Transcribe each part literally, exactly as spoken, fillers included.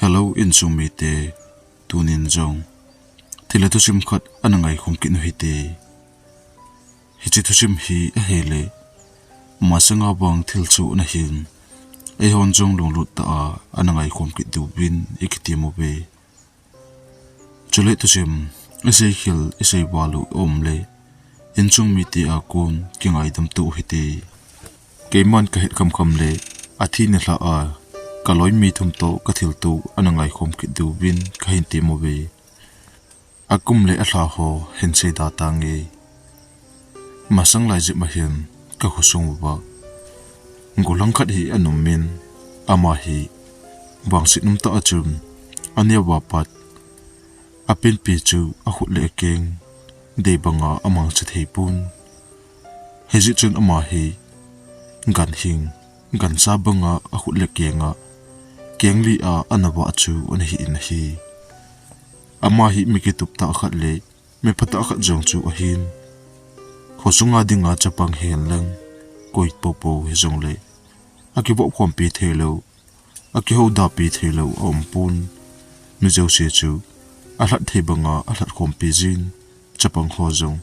Hello, insung mite, tunin jong thil le thusim khat ana ngaikhom kit u hite. Hiche thusim hi ahile, masanga bang thil chu ana hin, eihon jong lunglut tah a ana ngaikhom kit diuvin ikitem uve. Chule thusim isei khel isei val u aum le, insung mite a kon kingaidam to u hite. Keiman kahet khamkham le, athi nilhah a kaloi mi thum toh kathilto ana ngaikhom kit diuvin kahin tem uve. Akum le alha ho hin seida tange. Masang lai jep ahin kakhosung uva gollhang khat hi ana umin, ama hi vangset umtah a chun aneo a pat apenpi chu akhut le akeng dei banga amangcha thei pon. Hijeh chun ama hi ganhing, gancha banga akhut le akenga keng li a ana vah chu ana hi in ahi. Ama hi mi kitup tah khat le mi phatah khat jong chu ahin. Khosunga dinga chapang hihen lang, koi poupou hijongle akivop khompi theilou, akihoudapi theilou aum pon. Mi jouse chu alhat thei banga alhat khompi jin, chapang ho jong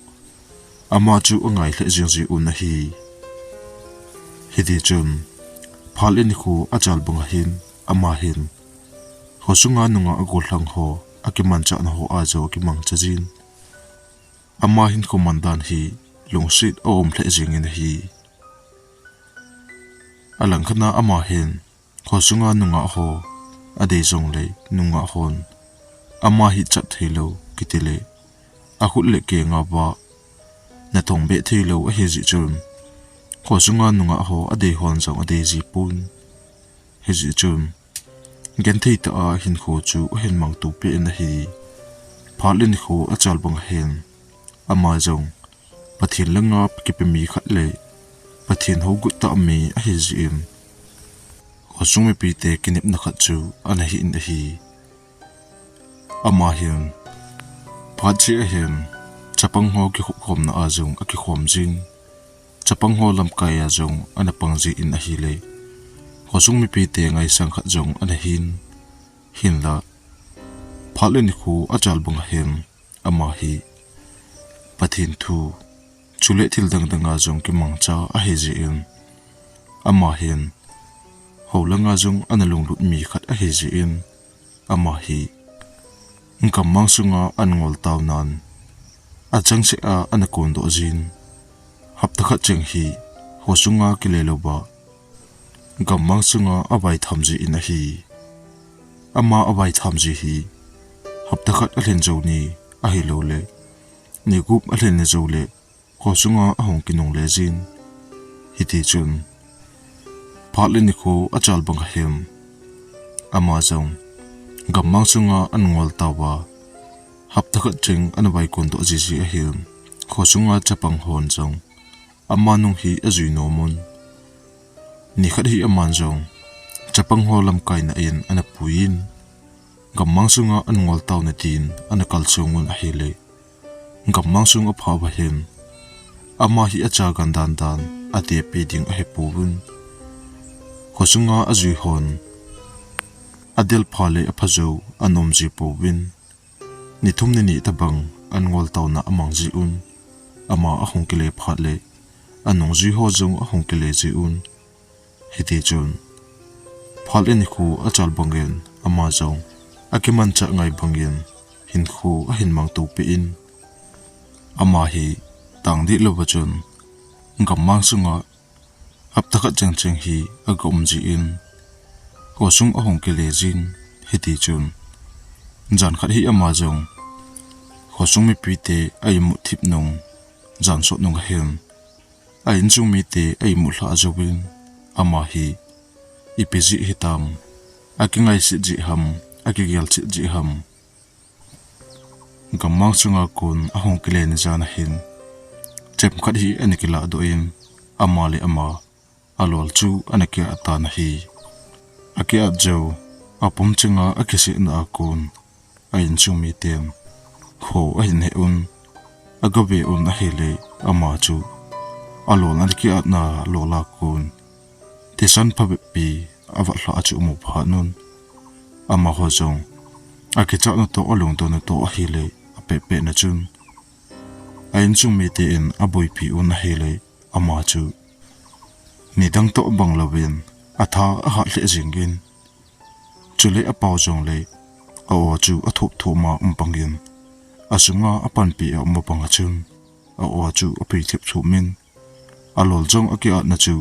ama chu angai lheh jing ji un ahi. Hiti chun, phat le nikho achal bang ahin, ama hin khosunga nungah gollhang ho akimanchahna ho a jong akimangcha jin, ama hinkho man dan hi lungset aum lheh jengin ahi. Alangkhat a ama hin khosunga nungah ho adei jongle, nungah hon ama hi chat theilou kiti le, akhut le akenga vah natong beh theilou ahi jeh chun, khosunga nungah ho adei hon jong adei ji pon. Hijeh chun, genthei tah a hinkho chu ahin mangto peh in ahi. Phat le nikho achal bang ahin, ama jong Pathen langa kipe mi khat le Pathen hougut tah mi ahi jeh in, khosung mipite kinepna khat chu ana hi in ahi. Ama hin phat cheh ahin, chapang ho kikhop khomna a jong akikhom jin, chapang ho lamkai a jong ana pang jin ahile, khosung mipite ngaisang khat jong ana hin. Hinla, phat le nikho achal bang ahin, ama hi Pathen thu, chule thil dang dang a jong kimangcha ahi jeh in, ama hin hou langa jong ana lunglut mi khat ahi jeh in, ama hi gammang sunga an ngol taunan, achangseh a ana kondoh jin, hapta khat cheng hi khosunga kile louva gammang sunga avaitham jin ahi. Ama avaitham ji hi hapta khat alhin jou ni ahilouleh, ni gup alhin ni jouleh, khosunga ahung kinungle jin. Hiti chun, phat le nikho achal bang ahin, ama jong gammang sunga an ngol tauva, hapta khat cheng ana vaikondoh jiji ahin, khosunga chapang hon jong ama nung hi ajui nom un. Nikhat hi aman jong chapang ho lamkaina in ana puiyin, gammang sunga an ngol tauna din ana kalsong un ahile, gammang sung apha uva hin, ama hi acha gan dan dan atepi ding ahi pouvin, khosunga ajui hon adel pha le apha jou ana um ji pouvin, ni thum ni ni tabang an ngol tauna amang ji un, ama ahung kile phat le anungjui ho jong ahung kile ji un. Hiti chun, phat le nikho achal bangin ama jong akimanchah ngai bangin hinkho ahin mangto peh in, ama hi tang dih louva chun gammang sunga hapta khat cheng cheng hi aga um jin, khosung ahung kile jin. Hiti chun, jan khat hi ama jong khosung mipite a imut thip nung, jan sot nung ahin, a insung mite a imut lhah jouvin, ama hi ipi jeh hitam, akingaiset jeh ham, akigelchet jeh ham, gammang sunga kon ahung kile ni jan ahin, chemkhat hi ana kilah doh in, ama le ama alol chu ana ki-at tan ahi. Aki-at jou, apum chenga akisetna a kon, a insung miten kho ahin he un, aga ve un ahile, ama chu alol ana ki-atna lol a kon thisan phabep pi avat lhah a chu amu phat un, amaho jong akichatna toh alungdonna toh ahile apehpeh na chun, a insung miten aboipi un ahile ama chu nidang toh bang louvin atha ahat lheh jingin, chule apao jongle a-o chu athop thop ma um bangin, asunga apanpi a um bang a chun a-o chu api thip thop min, alol jong akiatna chu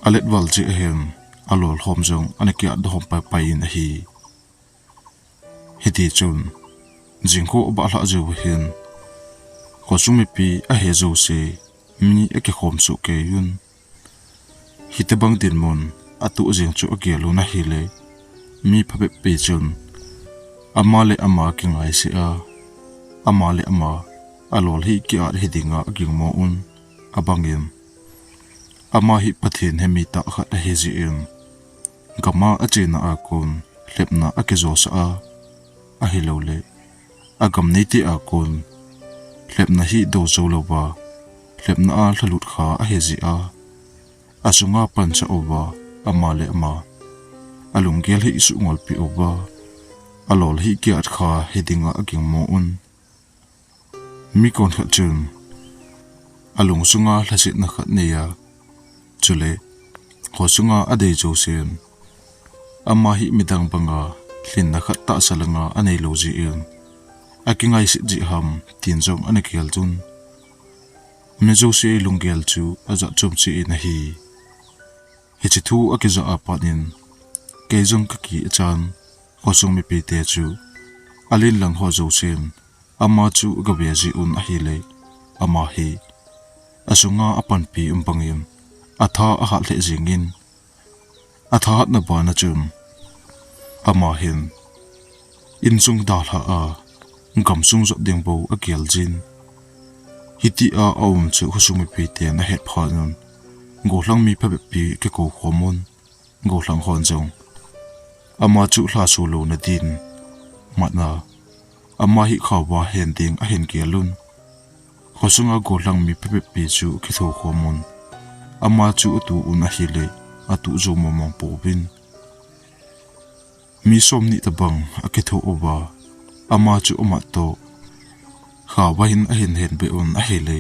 alet val jeh ahin, alol hom jong ana kiat dohom paipai in ahi. Hiti chun, jingkah abah lhah jou hin, khosung mipi ahe jouse mi akikhom soh kei un. Hitobang dinmun atoh jing chu agel un ahile, mi phabep pi chun ama le ama kingaisih a, ama le ama alol hi kiat hi dinga agingmo un. Abangin, ama hi Pathen hemi tah khat ahi jeh in, gam a achena a kon lhepna akijosah a, ahilouleh agam neite a kon lhepna hi dou jou louva, lhepna a lhalut kha ahi jeh a, asunga pansa uva, ama le ama alunggel hi suhngolpi uva, alol hi kiat kha hi dinga agingmo un. Mi konkhat chun alung sunga lhasetna khat nei a, chule khosunga adei jousen, ama hi midang banga lhinna khat tahsa langa anei lou jeh in, akingaiset jeh ham tin jong ana gel un. Mi jouse lunggel chu ajat chom cheh in ahi. Hiche thu akija a pat in, kei jong kaki achan, khosung mipite chu alen lang ho jousen ama chu agave jeh un ahile, ama hi asunga apanpi um bangin atha ahat lheh jingin, athahatna bana chun ama hin insung dalha a, gamsung jot ding bou agel jin. Hitia aum chu khosung mipiten ahet phat un, gollhang mi phabep pi akikou khom un. Gollhang hon jong ama chu lhaso louna din, matna, ama hi khaova hen ding ahin gel un. Khosunga gollhang mi phabep pi chu akitho khom un. Ama chu atu un ahile, atu jou mong mong pouvin. Mi somni tobang akitho uva, ama chu amat toh khaova hin ahin hen be un ahile,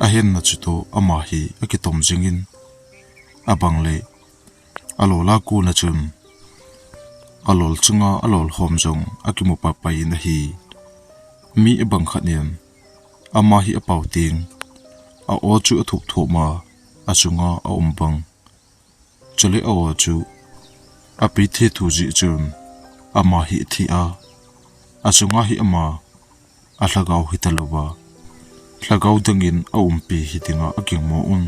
ahenna chutoh ama hi akitom jingin, abang le alol a kona chun alol chunga alol hom jong akimu paipai in ahi. Mi abang khat in ama hi apao teng, a-o chu athop thop ma, asunga aum bang, chule a-o chu api thethu jeh chun ama hi athi a, asunga hi ama alhagao hita louva, lhagao dangin aumpi hi dinga agingmo un.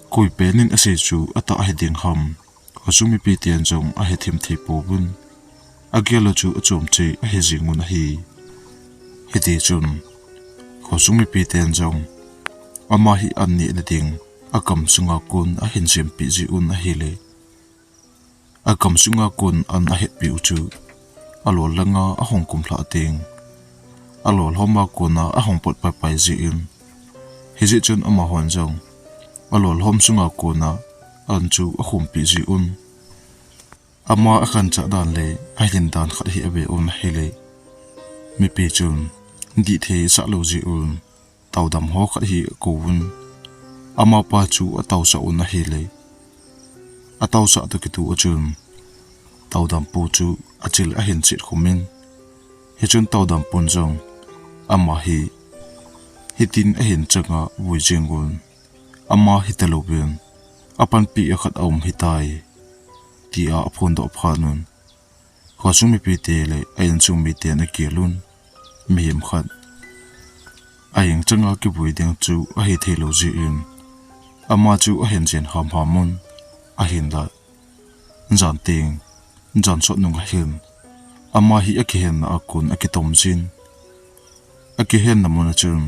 Koi pen in asei chu atah hi ding ham, khosung mipiten jong ahe thim thei pouvin. Agel u chu achom cheh ahi jing un ahi. Hiti chun, khosung mipiten jong ama hi an nehna ding agamsunga kon ahin sempeh jeh un ahile, agamsunga kon an ahetpeh u chu alol langa ahung kumlhah teng, alol homa kona ahung pot paipai jeh in, hijeh chun amahon jong alol hom sunga kona an chu akhumpi jeh un. Ama akhanchah dan le ahin dan khat hi ave un ahile, mipi chun dihthei asah lou jeh un, taodam ho khat hi akouvun. Amapa chu ataosah un ahile, ataosah toh kitoh a chun taodampu chu achil ahin chet khum in, hichun taodampun jong ama hi hitin ahin changa vui jing un, ama hita louvin apanpi a khat aum hitai, tia aphondoh phat un, khosung mipite le a insung miten agel un, mihem khat a-ing changa kivui ding chu ahithei lou jeh in, ama chu ahin jen hamham un, ahinla jan teng, jan sot nung ahin, ama hi akihenna a kon akitom jin. Akihenna mun a chun,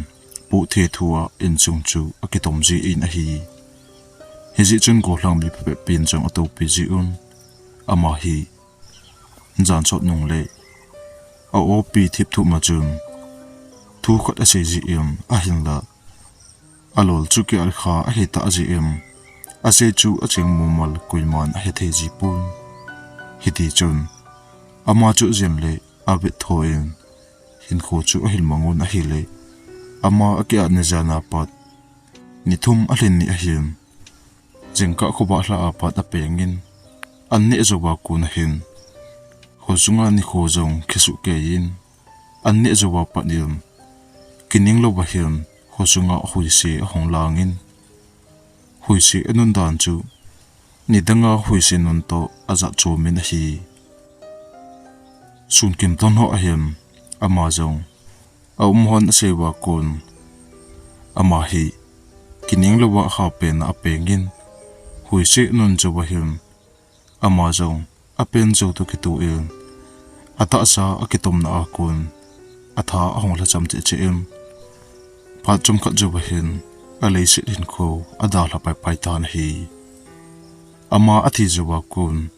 poh thethu a insung chu akitom jin ahi. Hijeh chun gollhang mi phabep pin jong atoupi jeh un, ama hi jan sot nung le a-o pi thip thop ma chun thu khat asei jeh in, ahinla alol chu kiat kha ahitah jeh in, asei chu aching mumal koiman ahethei jipon. Hiti chun, ama chu jin le avet tho in, hinkho chu ahil mang un ahile, ama akiat ni jan a pat, ni thum alhin ni ahin, jingkah khovah lha a pat apeng in, an neh jou a kon ahin, khosunga nikho jong kisuh kei in, an neh jou a pat in, kining louva hin, khosunga huise ahung lang in, huise anun dan chu, nidanga huise nun toh ajat chom in ahi. Sun kim ton ho ahin, ama jong, aum hon asei uva kon, ama hi, kining louva ha pen a apeng in, huise anun jou ahin, ama jong, apen jou toh kitoh in, atahsa akitomna a kon, atha ahung lha cham cheh cheh in, phat chomkhat jouva hin, aleiset hinkho adalha pai pai tan ahi. Ama athi jou a kon,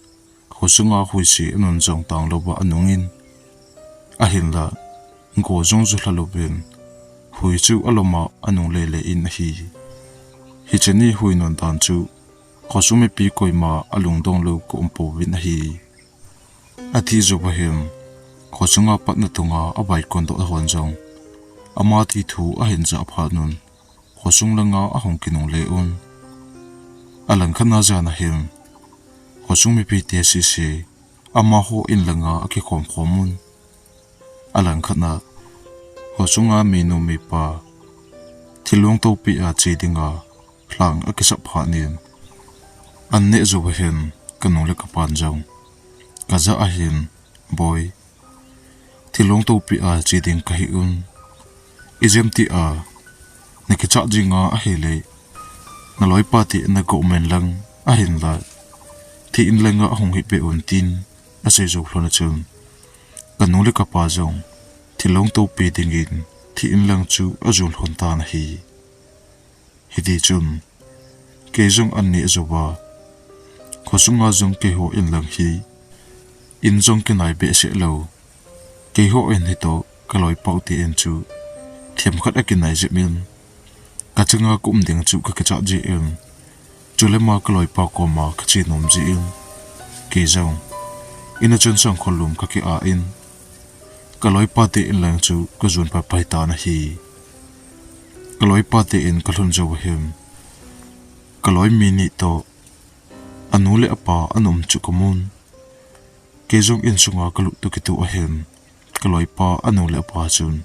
khosunga huise anun jong tang louva anung in, ahinla, go jong ju lha louvin, hui chu alom a anung lele in ahi. Hiche ni hui nun dan chu, khosung mipi koima alungdong lou ka um pouvin ahi. Athi jouva hin, khosunga patna tunga avaikon doh hon jong, ama thi thu ahin jah phat un, khosung langa ahung kinungle un. Alangkhat na jan ahin, khosung mipite sese, amaho in langa akikhom khom un. Alangkhat na, khosunga minu mipa, thilong topi a che dinga, lhang akisap phat in, an neh jouva hin, kanung le kapan jong, kajah ahin, Boi, thilong topi a che ding kahi un, ijemtia nakichat jinga ahile, naloipa te nago men lang ahinla, thi in langa ahung hih beh un tin, asei jou lhon a chun, kanung le kapa jong, thilong topi dingin, thi in lang chu ajon lhon tan ahi. Hiti chun, kei jong an neh jouva, khosunga jong keiho in lang hi, in jong kinai behseh lou, keiho in hitoh, kaloipau te in chu, themkhat akinai jep in, kachanga ka um ding chu kakichat jin, chule ama kaloipa koma kache nom jin, kei jong, in a chun sangkhol lum kaki a in, kaloipa te in lang chu kajon pai pai tan ahi. Kaloipa te in kalhun jouva hin, kaloi mi ni toh, anu le apa ana um chu kamun. Kei jong insunga kalut toh kitoh ahin, kaloipa anu le apa chun,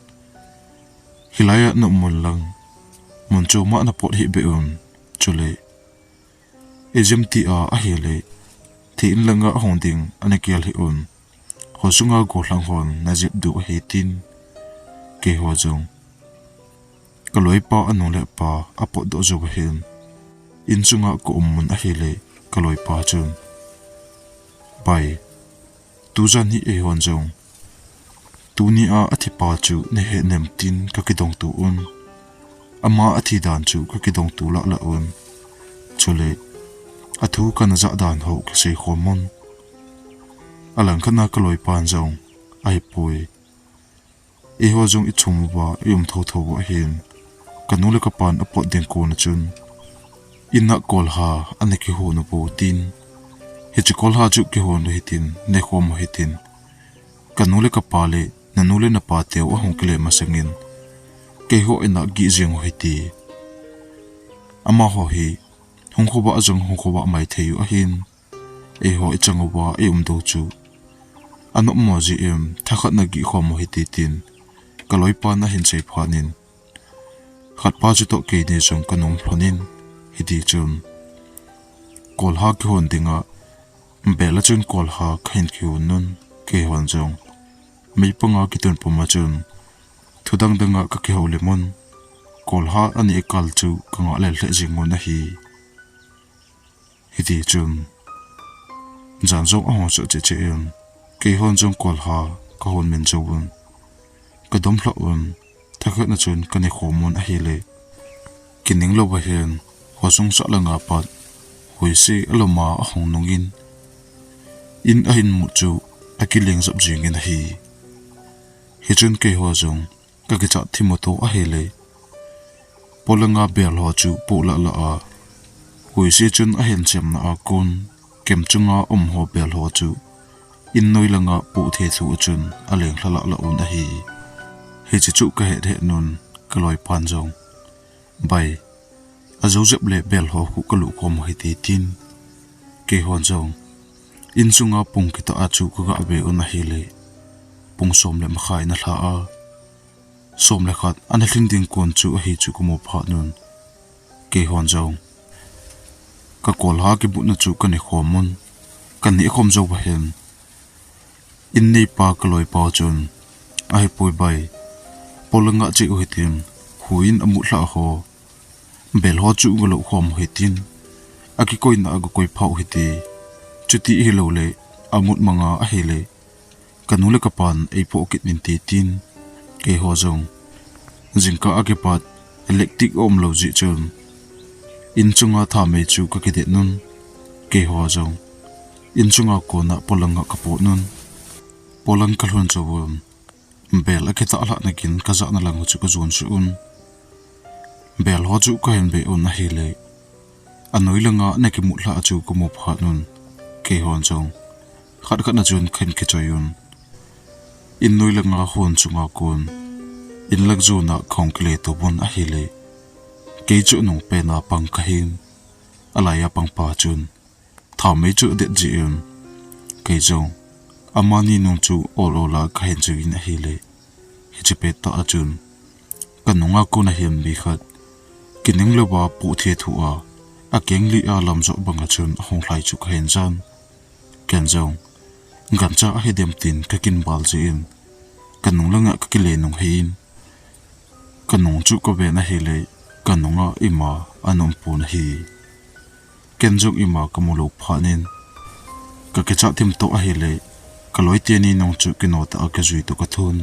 hilai a naum un lang, mun chom a napot hih beh un, chule, ijemtia ahile, thi in langa ahung ding ana gel hih un, khosunga gollhang hon najep diu ahi tin, keiho jong, kaloipa anu le apa apotdoh jouva hin, insunga ka um un ahile, kaloipa chun, Bai, tujan hi eihon jong, tunia athipa chu nahe nem tin kakidongto un, ama athi dan chu kakidongto lah lah un, chule, athu kana jah dan ho kisei khom un. Alangkhat na kaloipan jong, ahipoi, eiho jong ichom uva ium thotho u ahin, kanu le kapan apot ding kon a chun, in a kolha ana kihon u bou tin, hiche kolha chu kihon u hitin, nekhom u hitin, kanu le kapa le nanu le napa teu ahung kile masangin, keiho in a gih jeng u hite. Amaho hi, hung khovah jong hung khovah mai thei u ahin, eiho ichang uva ium diu chu, anopmo jeh in thakhat nagih khom u hite tin, kaloipan ahin sei phat in, khatpa chutoh keini jong kanom lhon in, hiti chun, kolha kihon dinga, bel a chun kolha kahin kihon un, keihon jong, meipanga kitun puma chun, thudang danga kakihoulim un, kolha ani kal chu kangah lel lheh jeng un ahi. Hiti chun, jan jong ahung sot cheh cheh in, keihon jong kolha kahon min jouvun, kadom lhah un, thakhat na chun kanekhom un ahile, kining louva hin, khosung sah langa pat, huise alom a ahung nungin, in ahin mut chu akileng jap jengin ahi. Hichun keiho jong kakichat thim u toh ahile, polanga bel ho chu poh lah lah a, huise chun ahin chemna a kon, kem chunga um ho bel ho chu in noi langa pu the thu a chun a leng lha lah lah un ahi. Hiche chu ka het het nun ka loipan jong, "Bai, a jo jep le bel ho khu ka luh khom u hite," tin. Keihon jong, in chunga pung kitah a chu ka ga ve un ahile, pung som le makhai ana lha a, som le khat ana lhin ding kon chu ahi chu ka mu phat nun, keihon jong ka kolha kibutna chu ka ne khom un, ka ne khom jou va hen, in neipa ka loipa chun, "Ahipoi bai, polanga che u hitin, huin a mutlha ho, bel ho chu ka luh khom u hitin, a kikoina a ka koi pha u hite, chuti hilou le, a mut manga ahile, ka nu le ka pan ei po kit nin te," tin. Keiho jong, jingkah a kipat electric a um lou jeh chun, in chunga thamei chu ka kidet nun, keiho jong, in chunga kona polanga ka pot nun, polang ka lhun jou un, bel a kitah lhah na kin ka jahna lang chu ka jon suh un, bel ho chu ka hin ve un ahile, a noi langa ana kimut lha a chu ka mu phat nun, keihon jong, khat khat na chun ka hin kichoi un, in noi langa hon chunga kon, in lang jona ka hung kile to un ahile, kei chu nung pena pang ka hin, a laiya pang pa chun, thamei chu a det jeh in, kei jong, amani nung chu ol ol a ka hin jui in ahile, hiche pet tah a chun, ka nunga kona hin mi khat, kining louva pu the thu a, a keng li a lam jo banga chun a hung lhai chu ka hin jan. Ken jong, gancha ahi dem tin ka kin bal jeh in, ka nung langa ka kile nung hei in, ka nung chu ka ven ahile, ka nunga ima ana um pon ahi. Ken jong ima ka mu lou phat nin, ka kichat thim to ahile, ka loi teni nung chu kino tah a ka jui to ka thun.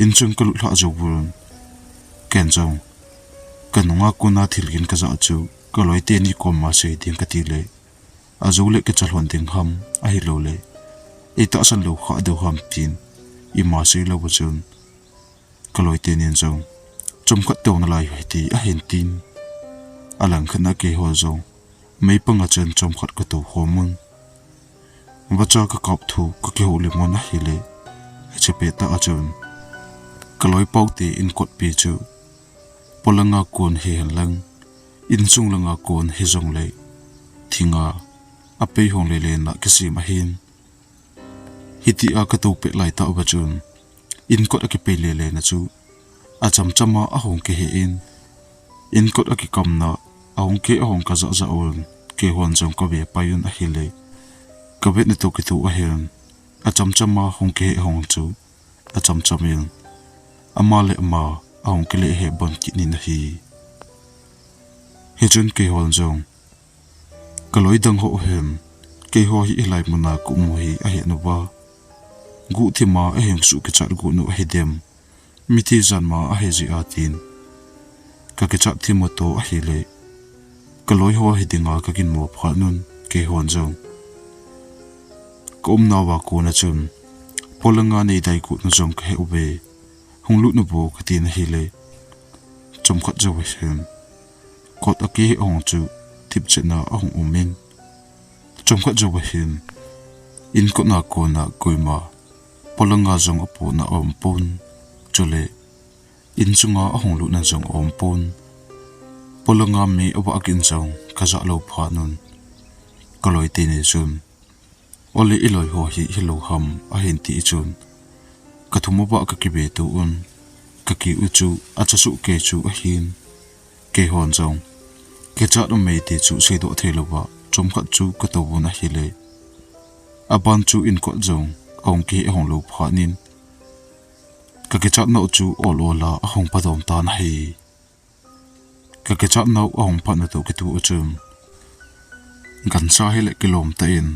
In chung ka lut lhah jou un, ken jong, ka nunga kona thil gin ka jah chu, ka loi teni koma sei ding ka ti le, a jou le kicha lhon ding ham, ahilou le, ei tahsan lou kha deu ham tin, ima sei lou va chun, ka loi tenin jong, chomkhat to nalai u hite ahin tin. A lang khat na keiho jong, mei panga chun chomkhat ka to khom un. Vacha ka kap thu ka kihoulim un ahile, hiche pet tah a chun, ka loipau te in kot pi chu, polanga kon hi hen lang, in chung langa kon hi jong le, thinga, a pei hong le le na kisem ahin. Hiti a ka to pet lai tah va chun, in kot a kipei le le na chu, a cham chama a hung kihe in, in kot a kikamna, a hung kihe a hung ka jah jah un, keihon jong ka ve pai un ahile, ka vetna to kitu ahin, a cham chama hung kihe a hung chu, a cham cham in, ama le ama a hung kile he bon kit nin ahi. Hichun keihon jong, ka loi dang ho hen, keiho hi hilai muna ka um u hi ahe nu va, guhthima a hung suh kichat gu nu ahi dem, mithi jan ma ahi jeh a tin, ka kichat thim u to ahile, ka loi ho hi dinga ka kin mo phat nun, keihon jong, ka umna va kona chun, polanga nei dai gu nu jong ka he uve, hung lut nu vo ka tin ahile, chomkhat jou va hin, kot a kihe hung chu, thipchetna a hung um in, chomkhat jou va hin, in kotna kona koima, polanga jong a potna a um pon, chule, in chunga a hung lutna jong a um pon, polanga mi a vah gin jong ka jah lou phat nun, ka loi teni chun, ole i loi ho hi hilou ham ahin ti chun, ka thum a vah ka kive to un, ka ki u chu a cha suh kei chu ahin, keihon jong, kichat um e ti chu seidoh thei louva, chomkhat chu ka to un ahile, a ban chu in kot jong, a hung kihe a hung lou phat nin, ka kichat nau chu ol ol a a hung phadom tan ahi. Ka kichat nau a hung phatna to kitu u chun, gancha hile kilom tah in,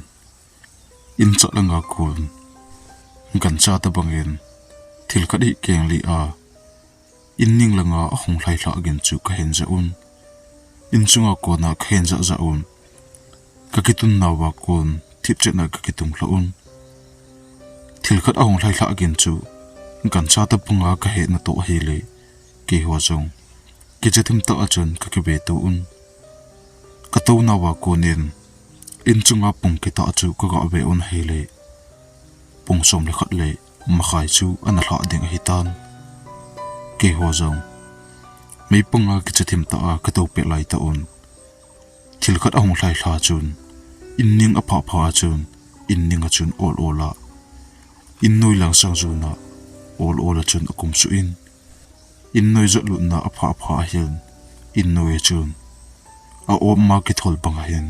in chat langa kon, gancha tabang in, thil khat hi keng li a, in ning langa a hung lhai lhah gin chu ka hin jah un, in chunga kona ka hin jah jah un, ka kitun nauva kon, thipchetna ka kitung lhah un, thil khat a hung lhai lhah gin chu, gancha tabanga ka hetna to ahile, keiho jong, kicha thim tah a chun ka kive to un, ka to nauva konin, in chunga pung kitah chu ka ga ve un ahile, pung som le khat le makhai chu ana lhah ding ahi tan. Keiho jong meipanga kicha thim tah a ka to peh lai tah un, thil khat ahung lhai lha chun, in ning aphah pha a chun, in ning a chun ol ol a, in noi lang sang jun a ol ol a chun akum suh in, in noi jot lutna aphah pha a hin, in noi a chun a op ma kithol bang a hin,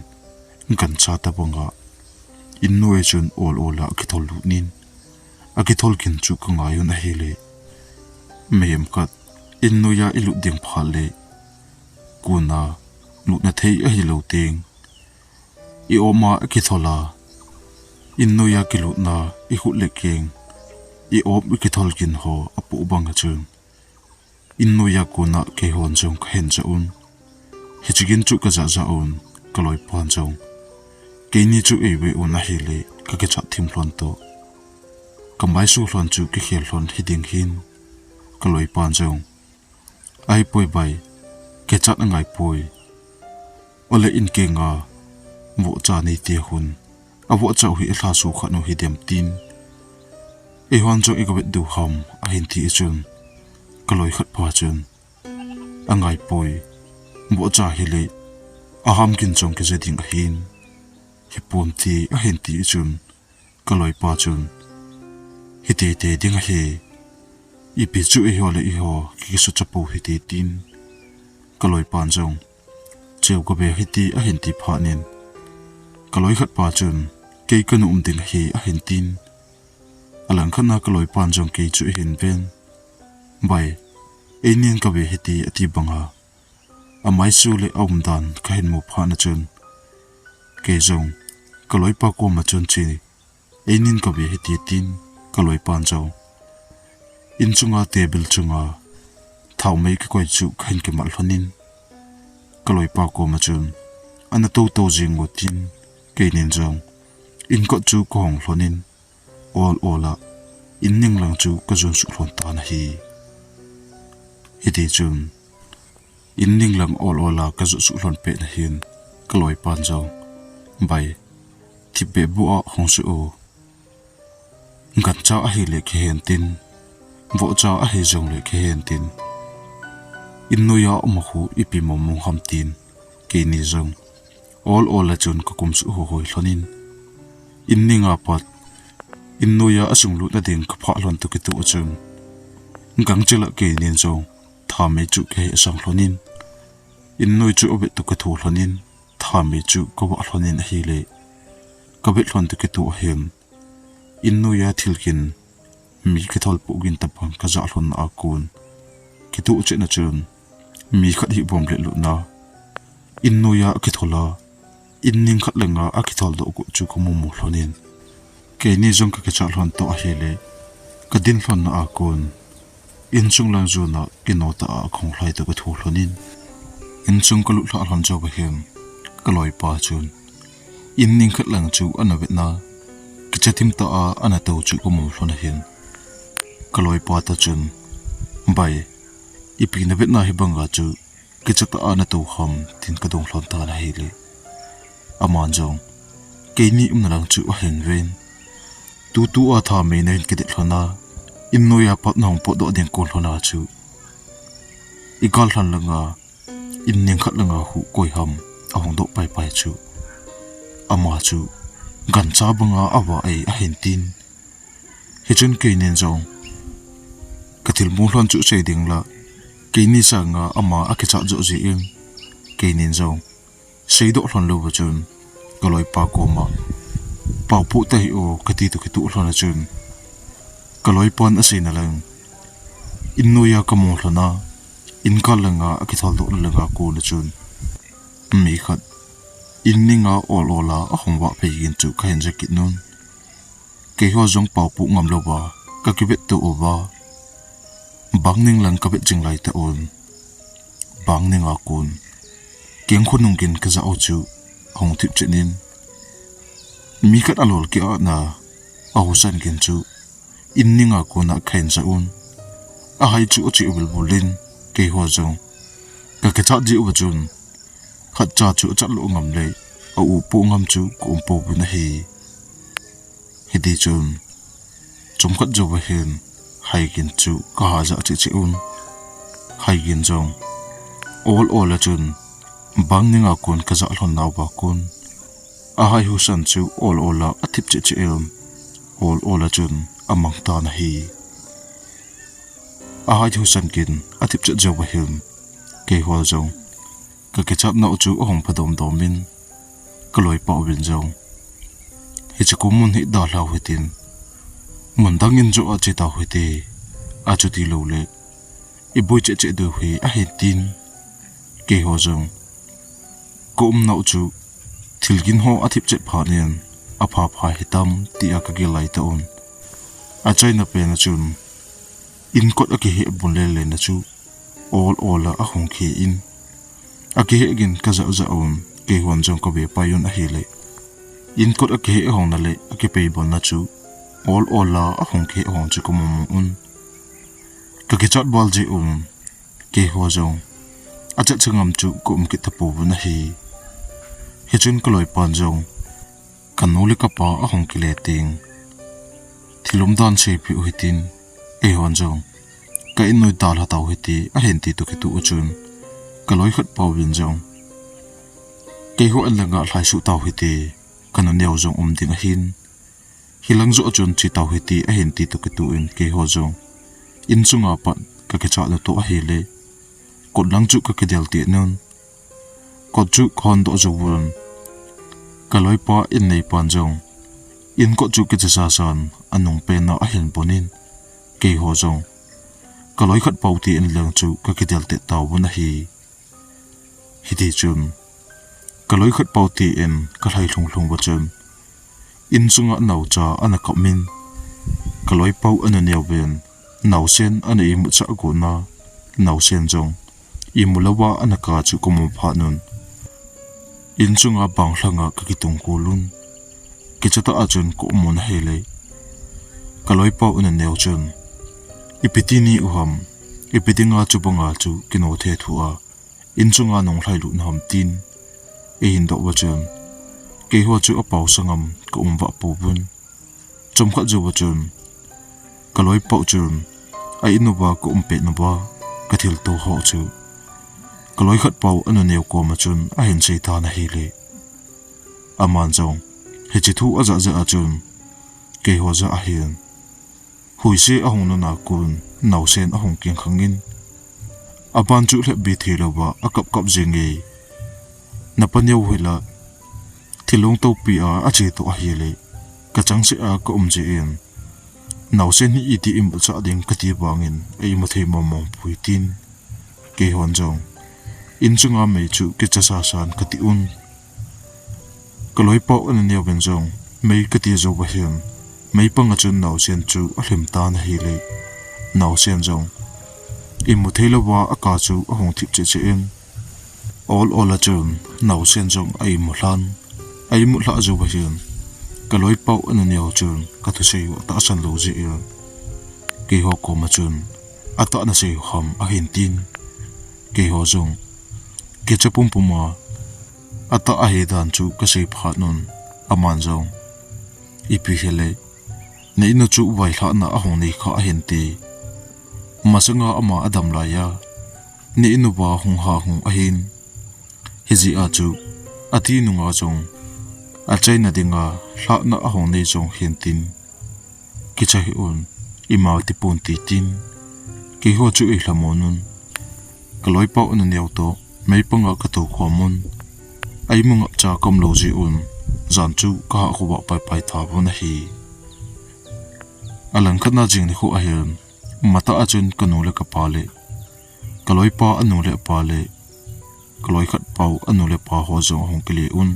gancha tabang a in noi a chun ol ol a kithol lut in, akithol kin chu ka ngai un ahile, mihem khat in noi a i lut ding phat le, kun a lutna thei ahi lo teng, i op ma akithol a, in noi a kilutna i khut le keng, i op i kithol kin ho apoh bang a chun, in noi a kun a keihon jong ka hin ja un. Hiche gin chu ka ja ja un, ka loipan jong keini chu ei ve un ahile, ka kichat thim lhon toh, ka maisu lhon chu kikhel lhon hi ding hin, ka loipan jong, "Ahipoi bai, kichat angai poi. Ole in kenga vohcha nei te hun, avohcha u hi alha su khat u hi dem," tin, "Eihon jong i ka vet diu ham," ahin ti a chun, ka loi khat pa chun, "Angai poi, vohcha hile aham kin jong kija ding ahin, hipon ti," ahin ti a chun, ka loipa chun, "Hiti te ding ahi, ipi chu eiho le eiho kikisucha pou hite," tin, ka loipan jong, "Cheu ka ve hiti," ahin ti phat in, ka loi khat pa chun, "Kei ka nom ding ahi," ahin tin, alang khat na ka loipan jong kei chu ahin ven, "Bai, einin ka ve hiti," ati bang a, amaisu le aumdan ka hin mu phat na chun, kei jong ka loipa koma chun, "Che, einin ka ve hiti," tin, ka loipan jong in chunga table chunga thaomei kikoi chu ka hin kimat lhon in, ka loipa koma chun, "Ana to to jing u," tin, keinin jong in kot chu ka hong lhon in, ol ol a in ning lang chu ka jon suh lhon tan ahi. Hiti chun, in ning lang ol ol a ka jon suh lhon pet na hin, ka loipan jong, "Bai, thipbeh bu a hong suh u. Gancha ahile kihen tin, vohcha ahi jongle kihen tin, in noi a um a khu ipi mong mong ham," tin, keini jong ol ol a chun ka kum suh ho hoi lhon in, in ning a pat in noi a asung lut na ding ka phah lhon toh kitoh a chun, gangchel a keinin jong thaomei chu ka he asang lhon in, in noi chu avet toh ka thu lhon in, thaomei chu ka vah lhon in ahile, ka vet lhon toh kitoh a hin, in noi a thil kin, mi kithol poh gin tabang ka ja lhon na a kon, kitoh chet na chun, mi khat hi vom le lutna in noi a kithol a, in ning khat le nga a kithol doh gu chu ka mu mu lhon in, keini jong ka kicha lhon toh ahile, ka din lhon na a kon, in chung lang jon a kino tah a ka hung lhai toh ka thu lhon in, in chung ka lut lhah lhon jou va hin, ka loipa chun in ning khat lang chu ana vet na, kicha thim tah a ana to chu ka mu lhon ahin, ka loipa toh chun, "Bai, ipi na vet na hi bang a chu kicha tah a na to ham," tin ka dong lhon tan ahile, aman jong keini umna lang chu ahin ven, "Tutu a thaomei na hin kidet lhon a, in noi a pat na hung potdoh ding kon lhon a chu, i gal lhan lang a in ning khat lang a khu koi ham ahung doh pai pai chu, ama chu gancha bang a ava e," ahin tin. Hichun keinin jong ka thil mu lhon chu sei ding la, keini sanga ama a kichat jo jeh in, keinin jong seidoh lhon lou va chun, ka loipa koma, "Paopu tahih o," ka ti toh kitoh lhon a chun, ka loipan asei na lang, in noi a ka mu lhon a, in kal lang a a kithol doh na lang a kon a chun, mi khat in ning a ol ol a ahung vah phei gin chu ka hin ja kit nun. Keiho jong paopu ngam lou va ka kivet toh uva, bang ning lang ka vet jing lai tah un, bang ning a kon keng khonung gin ka ja u chu ahung thip chet in, mi khat a lol ki-at na a husan gin chu in ning a kon a ka hin ja un, ahai chu ache uvil vul in, keiho jong ka kichat ji uva chun, khat cha chu achat lou ngam le a u po ngam chu ka um pouvin ahi. Hiti chun, Chomkhat jouva hin haigin chu kaha jah cheh cheh un. Haigin jong ol ol a chun bang ninga kon kajah lhon nauva kon ahai husan chu ol ol a athip cheh cheh in, ol ol a chun amang tan ahi. Ahai husan gin athip chet jouva hin keiho jong kakichat nau chu ahung pha dom dom in, kaloipa uvin jong, "Hiche kum mun hi dalha u hitin, mun dang in joh a che tau hite, achuti louleh iboi cheh cheh diu hi ahi," tin. Keiho jong, "Ka um nau chu thil gin ho athip chet phat in apha pha hitam," tia kagel lai tauvin. Achaina pen a chun in kot akiheh bun lele na chu ol ol a ahung khe in, akiheh gin kajah jah un, keihon jong kave pai un ahile, in kot akiheh hon na le akipei bol na chu ol ol a ahung khe hon chu kamu mu un. Kakichat bal jeh un keiho jong achat changam chu ka um kit tapouvin ahi. Hichun kaloipan jong, "Kanu le kapa ahung kile teng thil umdan seipeh u hitin, eihon jong ka in noi dalha tau hite," ahin ti toh kitoh a chun, kaloi khatpa uvin jong, "Keiho in langa lhaisuh tau hite, kanu neo jong um ding ahin, hilang joh a chun che tau hite," ahin ti toh kitoh in keiho jong in sunga pat kakichat natoh ahile, kot lang chu kakidel teh un. Kot chu kahon doh jouvun, kaloipa in neipan jong in kot chu kicha sasan anung pen a ahin bun in, keiho jong kaloi khatpa u te in lang chu kakidel teh tauvin ahi. Hitichun kaloi khatpa u te in kalhai lhung lhung uva chun, in sunga naocha ana kap in, kaloipa u anu neo vin naosen ana imut sah got na, naosen jong imu louva ana kap chu kamu phat un, in sunga bang lhanga kakitung kol un. Kicha tah a chun ka um un ahile, kaloipa u anu neo chun, "Ipi ti nahi u ham, ipi dinga chubanga chu kino thethu a in sunga nung lhai lut na ham?" tin eihin doh uva chun, keiho chu apao sangam ka um vah pouvin. Chomkhat jouva chun kaloipa u chun a in uva ka um pet nauva kathilto ho chu kaloi khatpa u anu neo koma chun ahin sei tan ahile, aman jong hiche thu ajah jeh a chun keiho jah ahin, huise ahung nuna kon naosen ahung kingkhang in, aban chu lhep be thei louva akap kap jing e. "Napa neo hi la thil long topi a ache toh ahile, kachangseh a ka um jeh in naosen hi iti imut sah ding kati vangin eimu thei mong mong poi," tin, keihon jong in sunga mei chu kicha sasan kati un. Kaloipa u anu neo vin jong mei kati jouva hin mei panga chun naosen chu alhim tan ahile, naosen jong imu thei louva akap chu ahung thip cheh cheh in, ol ol a chun naosen jong a imu lhan. A imu lhah jouva hin kaloipa u anu neo chun kathusei u atahsan lou jeh in keiho koma chun, "Atah nasei u ham?" ahin tin, keiho jong kicha pum pum a atah ahi dan chu kasei phat un, aman jong, "Ipi hile, na in u chu vailhahna ahung nei kha ahin ti. Masanga ama adam laiya na in uva hung ha hung ahin, hijeh a chu ati nunga jong achaina dinga lhahna ahung nei jong hin tin, kicha hih un, ima tipon," ti tin, keiho chu eilhamon un, kaloipa u anu neo toh mei panga katou khom un, a imu ngapcha ka um lou jeh un jan chu kahah khovah pai pai tauvin ahi. Alangkhat na jing nikho ahin, matah a chun kanu le kapa le kaloipa anu le apa le kaloi khatpa u anu le apa ho jong ahung kile un.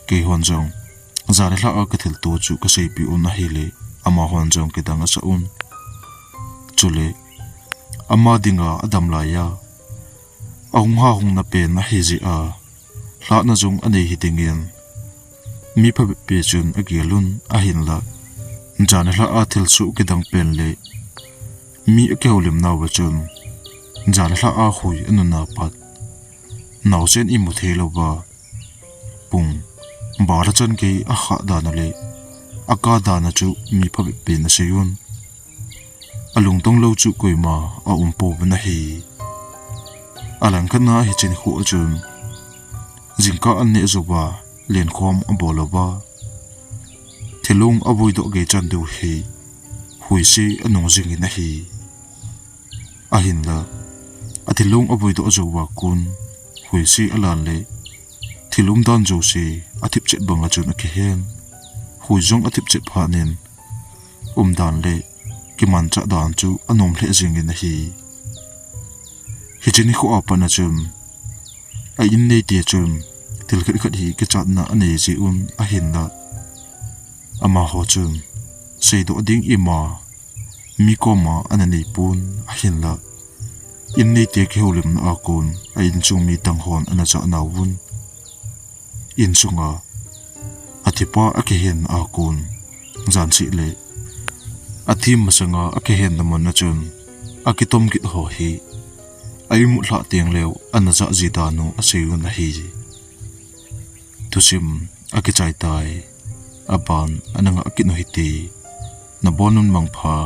Keihon jong jan le lhah a kathilto chu kaseipeh un ahile, amahon jong kidang asah un. Chule ama dinga adam laiya ahung ha hung na pen ahi jeh a lhahna jong anei hi dingin mi phabep chun agel un, ahinla jan le lhah a thilsoh kidang pen le mi akihoulim nauva chun jan le lhah a hui anuna pat naosen imu thei louva pung bar a chan gei akhah dan u le Akah dan a chu mi phabep pen asei un. Alungtong lou chu koima aum pouvin ahi. Alangkhat na hiche nikho a chun jingkah an neh jouva lenkhom abol uva, thilong avoi doh gei chan diu hi huise anung jingin ahi. Ahinla, athilong avoi doh jouva kon huise alan le thil umdan jouse athip chet banga chun akihen. Hui jong athip chet phat in umdan le kimanchah dan chu anom lheh jingin ahi. Hiche nikho a pat a chun a inneite chun thil khat khat hi kichatna anei jiuvin ahinla, amaho chun seidoh ding ima mi koma ana neipon ahinla, inneite kihoulimna a kon a insung mi dang hon ana chah nauvin. Insunga athipa akihenna a kon, jan seh le athi masanga akihenna mun a chun akitom kit ho hi a imut lhah teng leu ana jah ji dan u aseiyun ahi. Thusim akichai tai, aban ana ngah kit u hite. Nabonun mangpha.